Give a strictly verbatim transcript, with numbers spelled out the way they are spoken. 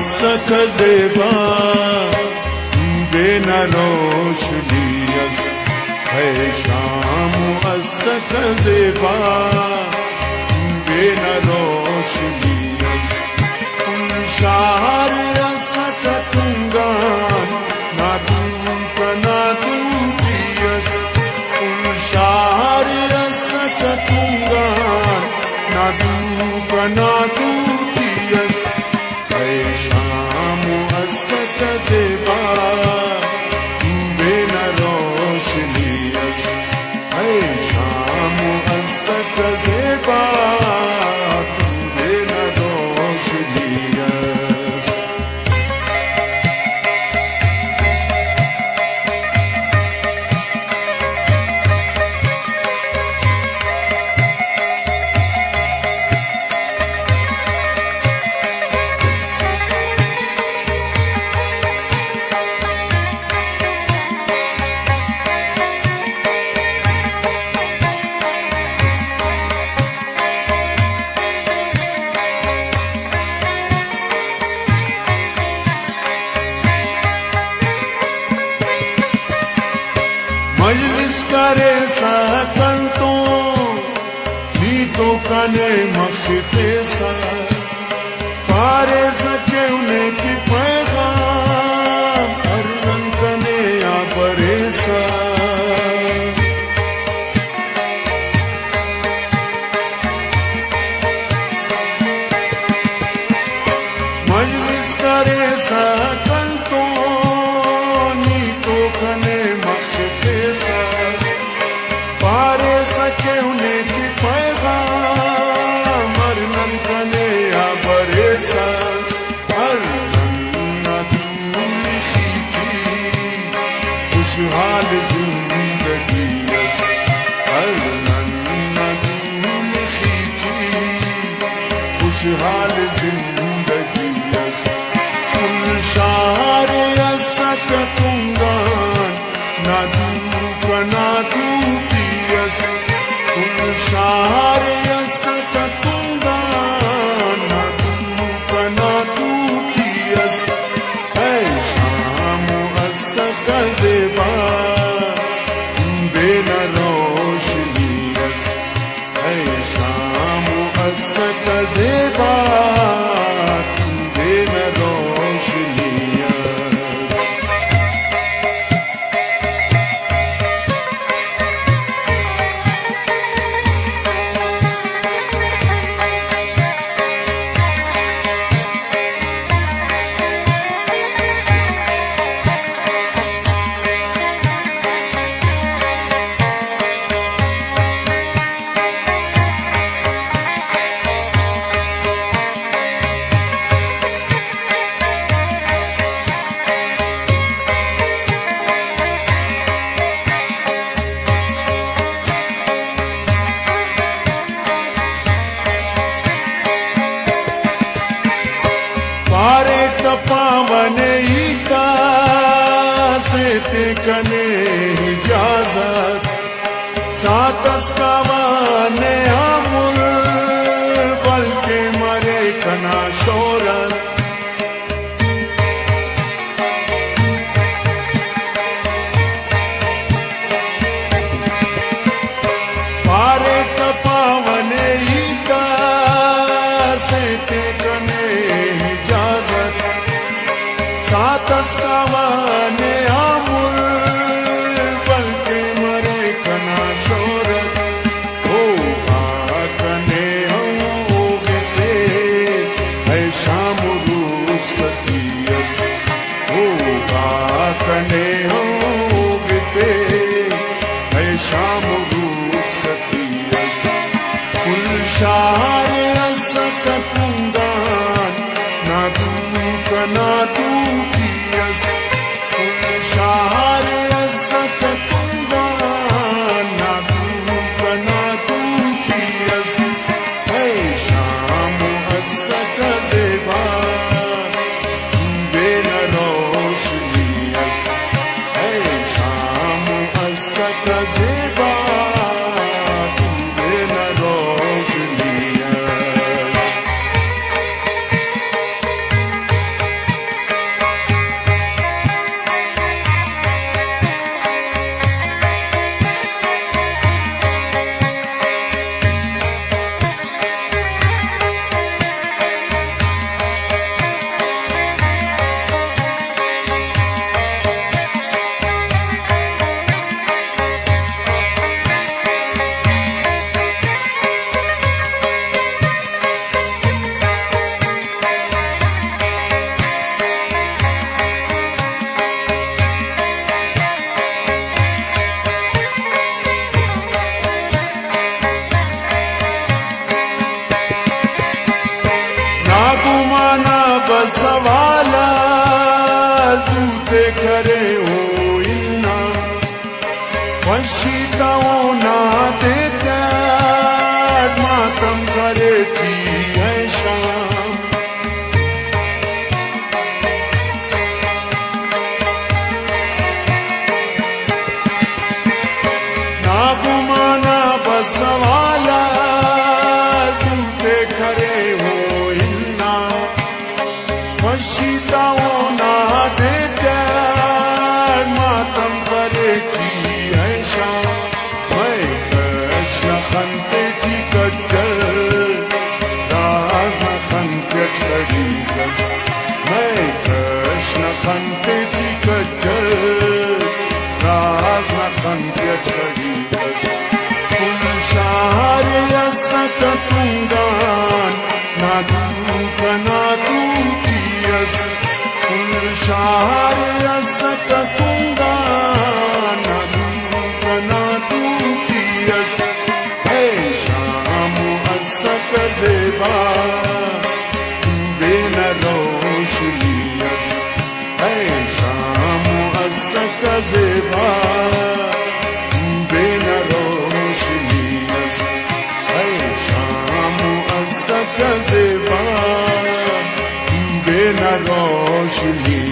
اسکہ زیبا، تو بے نہ روشنی اس، اے شام اسکہ زیبا، تو بے نہ روشنی اس۔ گلشار اسکہ تنگان، نا دو کنا دوٹی اس۔ گلشار اسکہ تنگان، نا دو کنا دوٹی اس۔ اے شام اسکہ زیبا، تو بے نہ روشنی اس۔ اے شام اسکہ زیبا، تو بے نہ روشنی اس۔ مجلس کریسہ کل تو، نی تو کنے مخفیسہ۔ پاریسہ کیو نیکی پیغام، ہر نن کنے آ بریسہ۔ مجلس کریسہ کل تو، نی تو کنے مخفیسہ۔ پاریسہ کیو نیکی پیغام، ہر نن کنے آ بریسہ۔ ہر نن نا دونی خیٹی خوشحال زندگی اس۔ ہر نن نا دونی خیٹی خوشحال زندگی اس۔ گلشار اسکہ تنگان، نا دو کنا دوٹی اس۔ گلشار اسکہ تنگان، نا دو کنا دوٹی اس۔ اے شام اسکہ زیبا، تو بے نہ روشنی اس۔ اے شام اسکہ زیبا، تو بے نہ روشنی اس۔ پاریٹ پاونے ہیت اسے تے کنے اجازت، ساعت اس کاوہ نے عمر، بلکہ مرے کنا شہرت۔ پاریٹ پاونے ہیت اسے تے کنے اجازت، ساعت اس کاوہ نے عمر، بلکہ مرے کنا شہرت۔ اوغا کنے ہم اوغفے، اے شام رخصتی اس۔ اوغا کنے ہم اوغفے، اے شام رخصتی اس۔ گلشار اسکہ تنگان، نا دو کنا دوٹی اس۔ گلشار اسکہ تنگان، نا دو کنا دوٹی اس۔ اے شام اسکہ زیبا، تو بے نہ روشنی اس۔ اے شام اسکہ زیبا، تو بے نہ روشنی اس۔ سوال آ دو تے کرے او انا، خوشی تا اونا دے تیاڑ ماتم کرے ٹی اے شام۔ نا گمان آ بس سوال آ دو تے کرے او انا، خوشی تا اونا دے تیاڑ ماتم کرے ٹی اے شام۔ مئے کش نا خن تیٹی کجل، راز نا خن تیٹ خڑینک اس۔ مئے کش نا خن تیٹی کجل، راز نا خن تیٹ خڑینک اس۔ کل شار ئسکہ تنگان، نا دوک نا دوکی اس۔ کل شار ئسکہ تنگان، نا دوک نا دوکی اس۔ اے شام اسکہ زیبا، تنبے نا روشنی اس۔ اے شام اسکہ زیبا، تنبے نا روشنی اس۔ اے شام اسکہ زیبا، تنبے نا روشنی